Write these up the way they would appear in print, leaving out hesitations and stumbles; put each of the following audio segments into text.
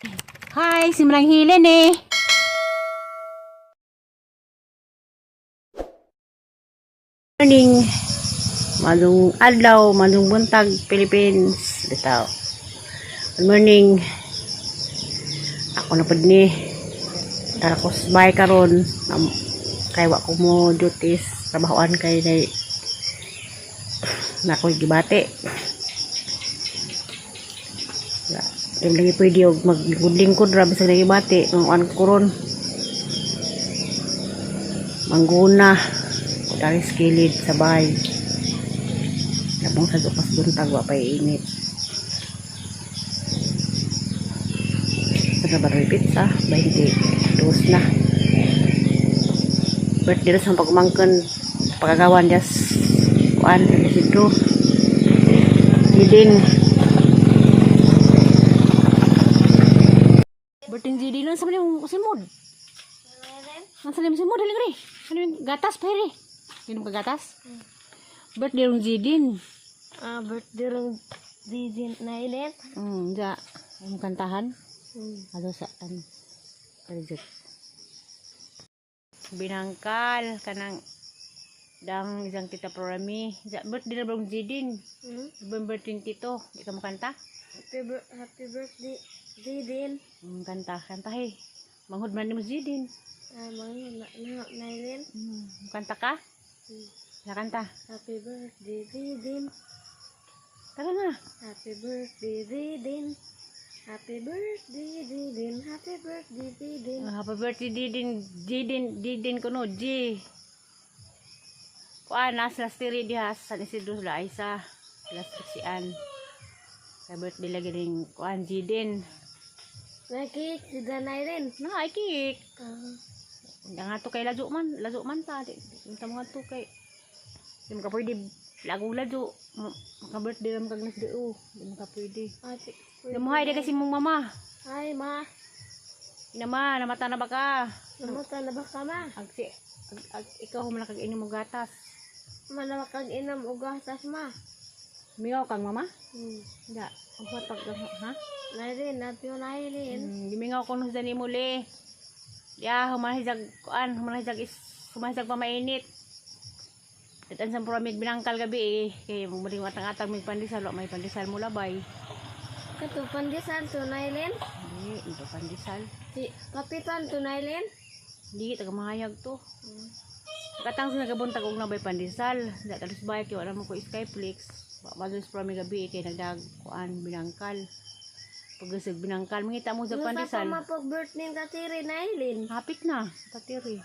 Hi, si Manang Hilen eh. Morning. Madung adlaw, madung buntag, Philippines. Bitaw. Good morning. Ako na pud ni. Tara ko sa bahay karon. Kay wa ko mo duties, trabahoan kay nay na ako'y gibati. Ya, di mo lagi pwede og maglingkod-lingkod ra bisag nagibati ang ko ron. Mangguna dari sa kilid sa bahay. Labong sa dukas buntag wa pa'y init. Sa ba pizza? 22 na. Birthday na sa pagmangkon pagkagawan jas kuan sa Isidro. Didin. Birthday ni Didin sa mga simod. Nasa namin simod haling ri. Ano yung gatas pa ri? Inom ka gatas? Birthday rong Zidin. Ah, birthday rong Didin na ilin. Ja. Ang kantahan. Ano sa an? Reject. Binangkal kanang dang isang tita programi. Ja, birthday na rong Zidin. Birthday ni tito. Di ka makanta? Happy birthday, Didin. Kanta, kanta he. Manghud man ni mo Zidin. Ah, mga na na na ilin. Kanta ka? Nakanta. Happy birthday, Didin. Tara na. Happy birthday, Didin. Happy birthday, Didin. Happy birthday, Didin. Oh, happy birthday Didin, Didin, Didin kuno G. Kuan nas last tiri diha sa San Isidro la isa. Last sian. Sa birthday lagi ning kuan Didin. Naki, sida na ilin. Na ay kik. Ah, Nga nga to kay lazo man ta. Di unta mo nga to kay di mo ka pwede lagong lazo. Maka birthday ra man kag nas di oh. Di mo ka pwede. ate. Di mo hay di kasi mong mama. Hi, ma. Ina ma, namata na ba ka? Namuta na ba ka, ma? Ag si ag, ag, ikaw man kag inom og gatas. Manawag inam og gatas, ma. Mingaw kang mama? Da, ang pag ha? Nailin, happy na ilin. Gimingaw ko nung dani muli. Ya, humanhijag kuan, humanhijag is humanhijag pa mainit. Datan sa puramig binangkal gabi eh. Kay muling atang-atang mig pandesal, wa may pandesal mo labay. Kato pandesal to nailin. Hindi, ito pandesal. Si kapitan to nailin. Hindi, taga mahayag to. Katang sa nagabuntag og nabay pandesal. Da talos bay kay wala mo ko Skyflix. Wa ba dun sa puramig gabi eh, kay nagdag kuan binangkal. Paggasag binangkal, mangita mo sa Ano sa pandesal. pamapag birthday ka tiri nailin. Hapit na, patiri.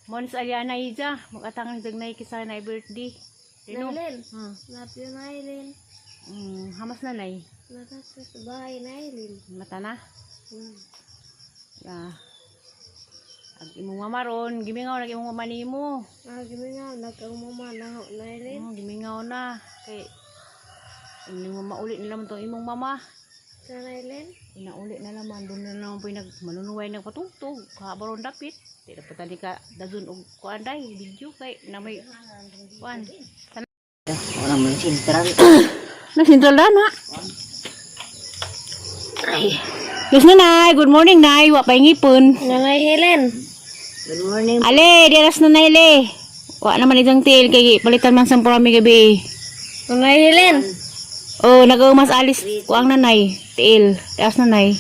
Mons Aliana Ija, magatangan sa nay kisa na birthday. Dino. Nailin. Happy nailin. Hamas na nay. Natas sa bahay nailin. Mata na. Ya. Ag imong mama ron, gimingaw na imong mama nimo. Ah, gimingaw nagkaumama na nailin. Oh, gimingaw na kay imong mama uli na naman tong imong mama. Sa nailin. Inauli na naman doon na naman po yung nag manunuway nagpatugtog kabaron dapit. Di na po tali ka dazun og kuan day video kay na may kuan. Wala mo yung sentral. Nagsintral na na. Ay, Yes na nay, good morning nay, wa pa ngipon. Nanay Helen. good morning. Ale, di aras na nay le. Wa naman isang tail kay palitan man sa purami gabi. Nanay Helen. Oh, nagaumas alis kuang nanay, tiil. Di aras na nay.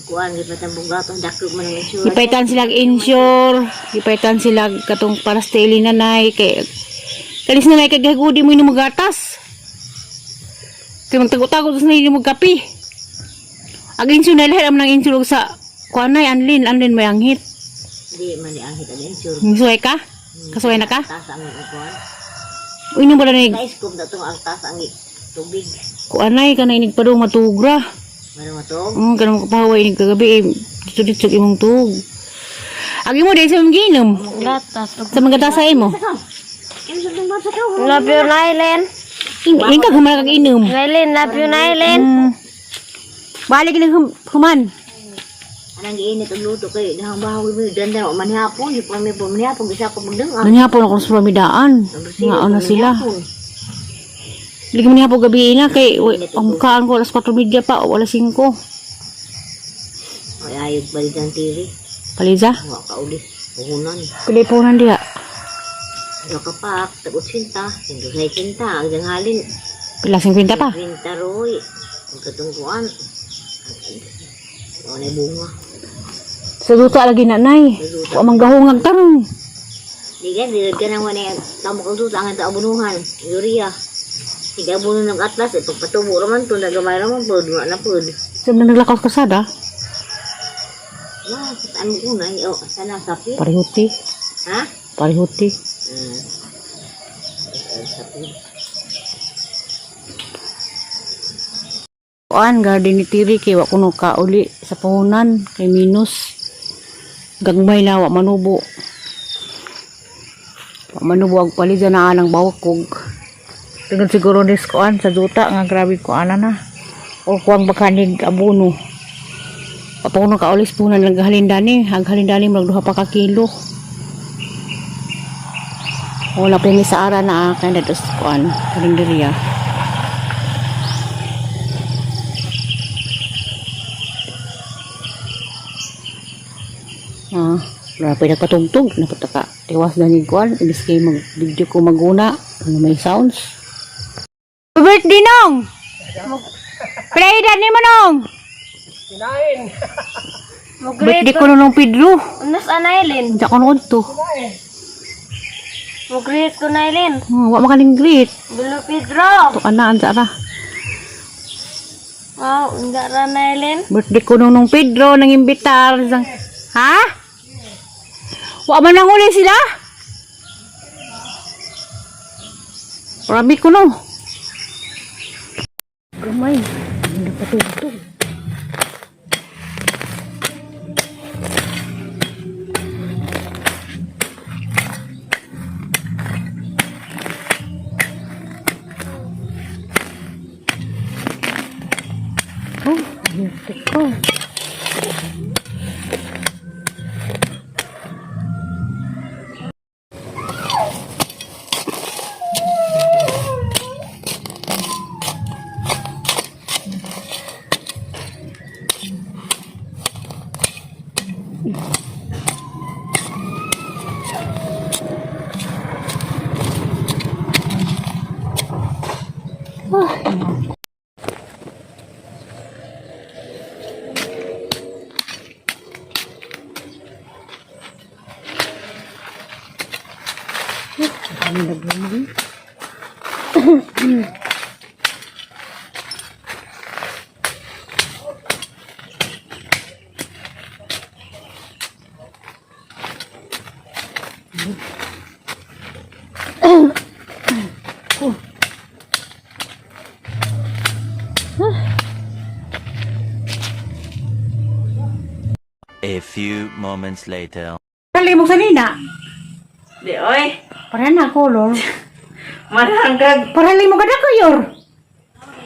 Kuan, di pa tambong gatong dakog man ang insurance. Gipaitan sila insure, gipaitan sila katong para sa tiil ni nanay kay kalis na nay kay gagudi mo inom gatas. Kay magtago-tago sa nay mo kape. Ag insure na lahat ang insure sa kuan nay anlin, anlin may anghit. Di man ni anghit ang insurance. Misuway ka? Kasuway na ka? Taas ang kuan. Uy, nung wala na Naiskom na tong ang taas ang tubig. kuanay ka na inig pa daw matugra. Mano matog? Kanang makapahaway inig kagabi eh. Dito dito imong tug. Agi mo dahil sa imong ginom. Gatas. Sa mga tasa imo. Ano sa tong basa ka? Love you nailin. Ing ka human kag inom. Nailin, love you nailin. Balik inig human. Anang giinit ang luto kay dahang bahaw mo danda man hapon, di pa mi po man hapon bisa ko magdang. Nanyapon ako sa pamidaan. Nga na sila. Lagi man hapon gabi na kay uy, ang kaan ko alas 4:30 pa o alas 5. Ay ayog balik ang TV. Paliza? Wa ka uli. Puhunan. Pili po nan diha. Ano ka pa? Tag-utsinta. Sindusay cinta. Ang halin. Pila 50 pa. Cinta roy. Ang katungkuan. Ano na bunga. Sa duta lagi na nay. Wa man gahungag tarong. Di ka, di ka nang wala tamo kang duta ang abunuhan. Urea. Sige, abuno ng atlas. Eh, pagpatubo raman to, nagamay raman po. Duma na po. Sa man naglakaw kasada. Na, saan mo una? Oh, sana sapi? Parihuti. Ha? Parihuti. Sapi. Kuan garden ni Tiri kay wa kuno kauli sa puhunan kay minus. Gagmay na wa manubo. Wa manubo ang paliza na anang bawakog. Tungod siguro nis kuan sa duta nga grabe kuan na. O kuang bakanig abono. Wa pa kuno kauli sa puhunan lang halindani, ang halindani murag duha pa ka kilo. Wala pa yung sa ara na kay datos kuan karinderya. Ah, wala pa nagpatugtog. Napataka. Tiwas na ni Kwan. Ibis kayo mag-video ko maguna. Ano may sounds. Happy birthday, Nong! Play that ni mo, Nong! Birthday ko nung Pedro. Unas anailin. Hindi ako noon to. Mo-greet ko na Ilin. Wa makaling greet. Bilo Pedro. To anaan sa ara. Wow, unda ra na Ilin. Birthday ko nung Pedro nang imbitar. Ha? Wa man nang huli sila? Marami ko no. Gamay. Hindi pa tugtog. Oh, hindi ko. Ano naglumang? A few moments later. Kali mo sanina. Di, oy. Para na color. Marangkag. Para mo kada kayor.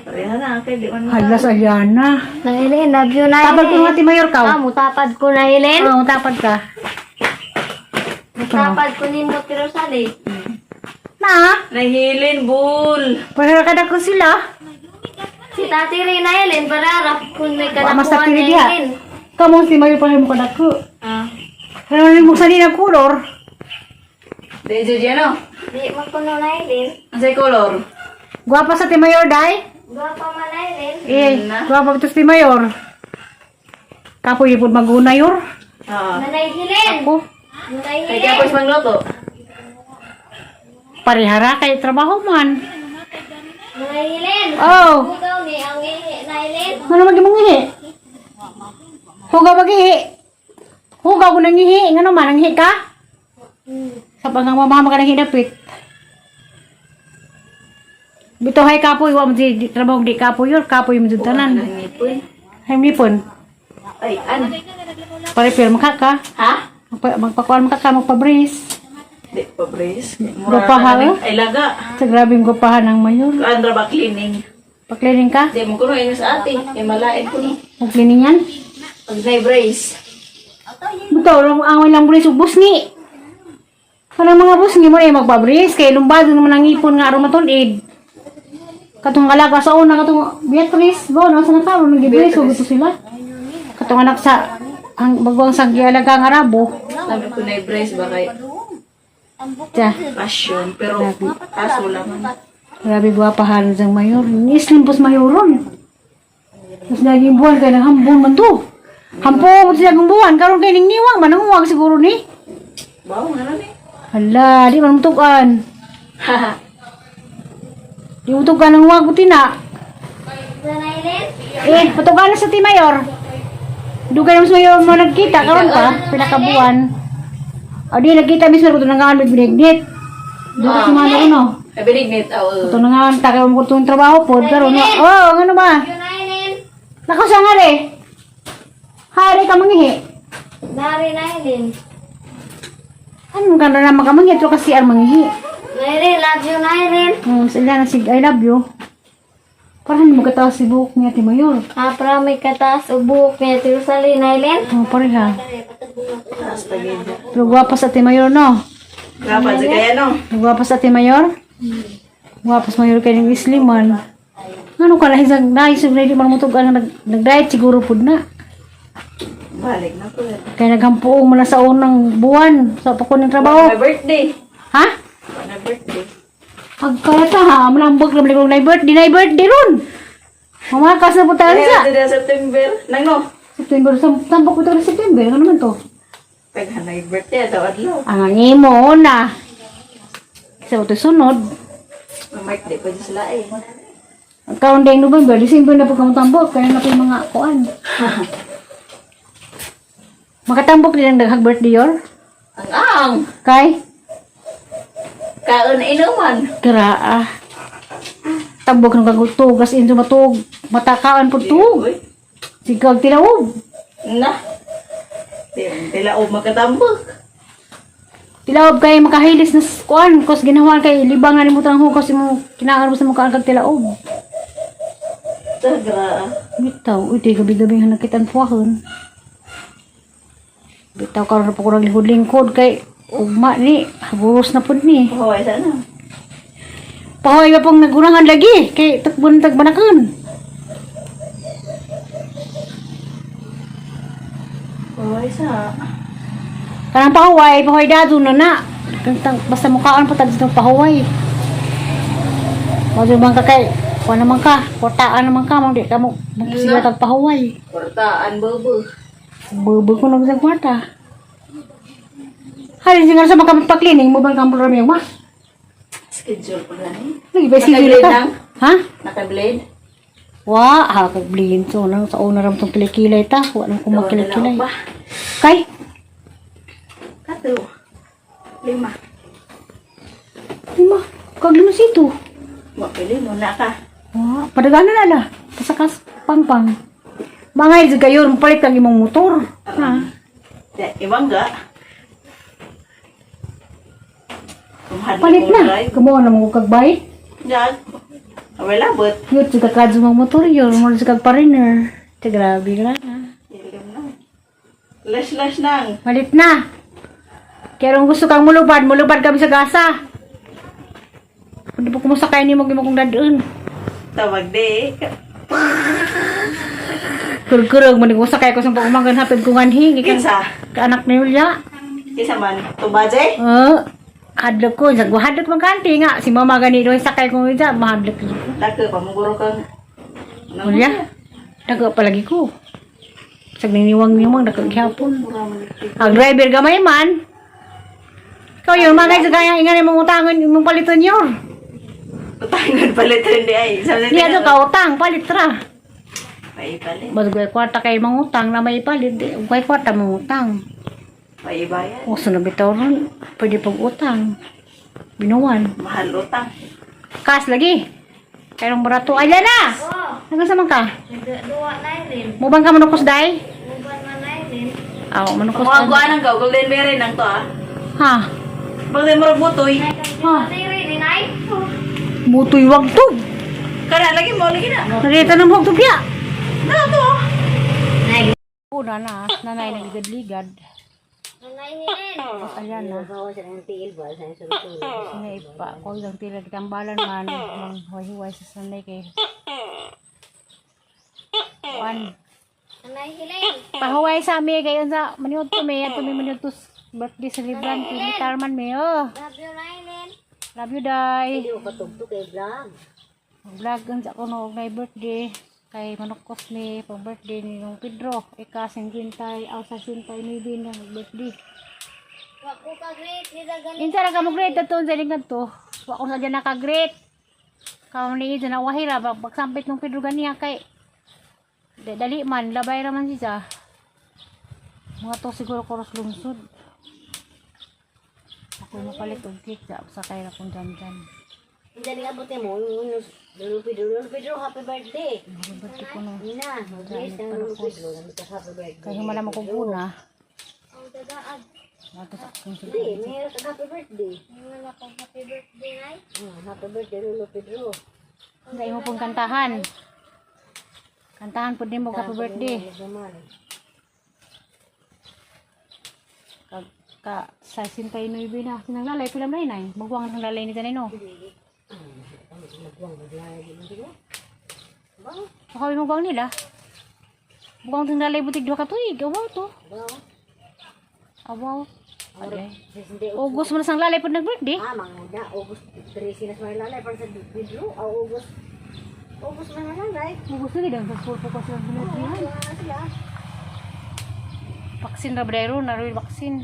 Pareha na, kay di man. Hala sa Yana. Na Ilin, love you na Tapad ko Ilin. nga ti mayor ka. Ah, mutapad ko na Ilin. Oo, tapad ka. Mutapad ko nimo pero sali. Na, Nahilin, bull. para kada ko sila. Si Tati rin na Ilin para rap kun may Wa mas kanakuan tati na diha. Ilin. Kamo si mayor para mo kada ko. Ah. Pero mo sanina color. Di, Georgiano. Di man ko na Ilin. Ang say color? Guwapa sa ti mayor dai. Gwapa man na Ilin. Eh, guwapa ito si mayor. Kapoy ipod maguna yor. Oo. Nanay Hilin. Ako. Nanay Kay Hilin. kapos mangluto. Parehara kay trabaho man. Nanay Hilin. Oh, Hugaw ni ang ihi na Ilin. ano mag imong ihi? Hugaw mag ihi. Hugaw ko nang ihi. Ngano man ang ihi ka? Sa pangang mama ka nang hinapit. Bito hay kapoy wa mo di trabaho di kapoy yor kapoy mo jud tanan. Ngipon. Hay mipon. Ay, an. Pare pirma ka ka. Ha? Magpakuan ka ka magpabris. Di, pabres. Gupaha, Ay, laga. Sa grabing gupahan ng mayor. Kuan ra ba cleaning? Paklining ka? Di mo kuno ingon sa ate. Kay malain ko no. Magklining yan? Pag na brace. Ito, ang walang bris ug busngi. Kanang mga busngi mo na magpabris kay lumbado naman ang ipon nga aron matulid. Katong alaga sa una katong Beatrice, bo no sa nakaron nagibris ug gusto sila. Katong anak sa Ang bagong sanggialaga ang Arabo. Sabi ko na brace ba kay Tiya. passion pero kaso lang. Grabe gwapahan sang mayor. Islim pos mayoron. Mas naging buwan kay nang hambon man to. Hampo mo siya ang buwan karon kay ning niwang mananguwag siguro ni. Wow, nga na ni. Hala, di man mutukan. Di mutukan ang huwag ko tina. Eh, patukan na sa ti mayor. Dugay naman sa mayor mo nagkita karon pa, pinakabuan. O di nagkita mismo ko tunangan may binignit. Dugay sa mga ano. Ay binignit aw. Tunangan ta kay mo tong trabaho pod karon. Oh, ano ba? Nako sa nga re. Hari ka manghihi. Dari Nailin. Ano ka na naman ka manghihi? Ito kasi ang manghihi. Nailin, love you, Nailin. Sila na sig I love you. Parang hindi mo kataas si buhok niya, ti Mayor. Ah, para may kataas o buhok niya. Tiro sa Nailin. Oh, pareha. Taas pagid. Pero gwapa sa ti Mayor, no? Grapa sa kaya no. Gwapa sa ti Mayor? Gwapa sa Mayor kay ng Isliman. Ano ka lahi sa dahil sa di man mo ang nag-diet siguro pud na. Balik na ko. Kaya naghampuong mo na sa unang buwan sa pakuning trabaho. My birthday. Ha? My birthday. Pagkalata ha, manambag naman kong na birthday ron. Mamakas na po tayo sa. Kaya sa September. Nang no. September, tambak ko ito na September. Ano naman to? Pag birthday daw adlaw. Ang imo na. Sa ito sunod. My birthday pa dyan sila eh. Ang kaon dayong November, December na po kamutambok. Kaya na po yung mga kuan. Makatambok din ang daghang birthday yor. Ang ang. Kay? Kaon na inuman. Kraa. Tambok ng kagutog. As in, sumatog. Matakaan po tug. Uy. Sigag tilaog. Na. Tila o makatambok. Tilaob kay makahilis na kuan. Kos ginawan kay libangan mo trang hukas mo kinaan mo sa mukhaan kag tilaob. Tagra. Bitaw, uy, di gabi-gabi nga nakitan puwahon. Bitaw, karon na po ko lingkod-lingkod kay ugma ni, haburos na pud ni. Pahuway sana. Pahoy ba pong nagurangan lagi kay takbon tagbanakan. Pahuway sa. Kanang pahuway, pahuway dado na na. Kantang, basta mukhaan pa tadto pahuway. Mo man ka kay kuan naman ka, kwartaan naman ka, mo di ka mo magsiga kag pahuway. Kwartaan bobo. Bubo ko nang sa kwarta. Hari singar sa makapagpa-cleaning mo bang kampol rami ma? Schedule ko na eh. Lagi ba schedule Naka-blade ka? lang? Ha? Naka-blade? Wa, ha kag blin so nang sa una ram tong kilikilay ta, wa nang kumakilay-kilay. Pa. Kay, Kato. Lima. lima, kag lima sito. Mapili mo na ka. Wa, padagana na la. Pasakas pangpang. Mangay jud kayo, palit kang imong motor. Ha? Di, ibang ga. Kumahal Palit mo na. drive. Kamo na mo kag bike. Diyan. Away labot. Yut jud ka kadto mong motor yun, mo jud kag pariner. Te grabe ka na. Ilim na. Lash lash nang. Palit na. Kaya kung gusto kang mulupad, mulupad kami sa gasa. Hindi po kumusakay ni mo gimo kong dadun. Tawag di. Kurkurog mo ni kusakay ko sa pag-umagan hapid ko nganhi. Gikan Kinsa? ka anak ni Julia. Kinsa man? Tumbaje? Oh, hadlok ko. Sa hadlok man kanti nga. Si mama gani doon sakay ko dyan. Mahadlok ko. Dako pamuguro kang. Julia, dago palagi ko. Sa niniwang-niwang, dago gihapon. Ang driver gamay man. Ikaw yun, mga sa kaya ingan imong utangan, imong paliton yun. Utangan palit hindi ay. Sabi Niya to ka utang, palit ra. May palit. Bagay kwarta kay mangutang na may palit, di kay kwarta mangutang. May bayad. O sa bitaw ron, pwede pag utang. Binuwan. Mahal utang. Kas lagi. Kay rong barato. Ay na! Oh, Hanggang sa man ka? nagduwa Nailin. Mubang ka manukos day? Uban man Nailin. Aw, manukos Mga day. guan ang ka, golden berry nang to ah. Ha? Bagay mo butoy. Ha? Tiri, dinay. Butoy wag tug. Kana lagi mo lagi na. Narita ng hog tug ya. Na to. Una na, nanay nagligad-ligad. Nailin. Ayan na. Bawa sa ng tiil ba sa sulod. Nga ipa ko isang tila kitambalan man mang huway-huway sa sanay kay Kuan. Anay Helen. Pahuway sa ami kayo sa maniud to me, ato mi maniud to birthday celebrant militar man me oh. Love you, Rylin. Love you, day. Hindi ko katugtog kay vlog. Vlog unsa ko no og birthday kay manukos ni pang birthday ni nung Pedro ika 59 aw sa 69 na birthday. Wa ko ka great nila gani. Insa ra ka mo great ato unsa ning kadto? Wa ko sa dyan naka-great. Kaon ni na wahira bag pagsampit nung Pedro ganiya kay dali man labay ra man siya. Mga to siguro koros lungsod. Ako mapalit og cake sa sakay ra kong dyan-dyan. Hindi nga abot mo. Lolo Pedro, Lolo Pedro, happy birthday. Happy birthday ko no. Nina, mag-bless ng Lolo Pedro. Nandito happy birthday. Kay himala mo kong una. Ang dagaag. Nato sa akong Hindi, siguro. meron kang happy birthday. Wala kong happy birthday nay. Happy birthday, Lolo Pedro. Dai mo pong kantahan. Kantahan pud nimo happy birthday. Naman. Ka, ka sa 69 na sinang lalay pila man nay. Magwang ang lalay ni tanay no. Magwang, maglalagay mo dito. Ba? Baka may magwang nila. Magwang tong lalay butig duha ka tuig. Awaw to. Ba? Awaw. Aday. Hindi, August mo na sang lalay pud nag-birthday. Ah, mga na, August 13 na sa malalay para sa Pedro. Ah, August. August na malalay. August na gid ang full focus lang Oo, sunod wala na sila. Vaccine ra ba na ro vaccine.